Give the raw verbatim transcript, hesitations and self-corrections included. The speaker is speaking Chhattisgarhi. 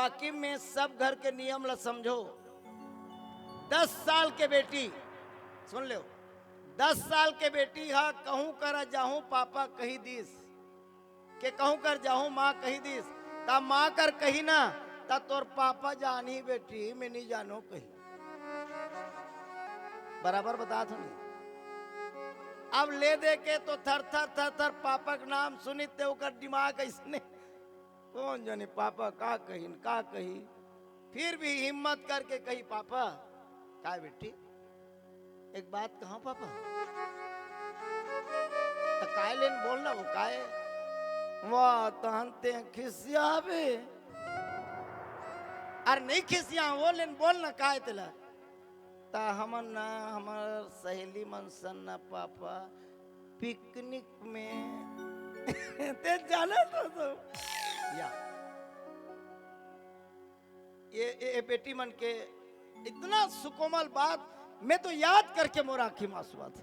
वाकई में सब घर के नियम ला समझो। दस साल के बेटी, सुन लो, दस साल के बेटी हा कहूँ करा जाहूँ पापा कही दिस, के कहूँ कर जाहूँ माँ कही दिस, ता माँ कर कही ना, ता तोर पापा जानी बेटी, मैं नहीं जानो कही। बराबर बता थो नहीं। अब ले दे के तो थर थर थर थर पापा के नाम सुनित ते ओकर दिमाग ऐसने, कौन जाने पापा का कहिन, का कही। फिर भी हिम्मत करके कही, "पापा।" "काय बेटी?" "एक बात कहूँ पापा।" "त काय लेन बोल ना, वो काय?" "वाह, तहन ते खिसियाबे।" "अरे नहीं खिसिया, वो लेन बोल ना, काय तेला?" "त हमन ना, हमर सहेली मन सन ना पापा, पिकनिक में।" ते जाना तो, तो। या। ये, ये, ये बेटी मन के इतना सुकोमल बात, मैं तो याद करके मोर आँखी में आंसू आथे।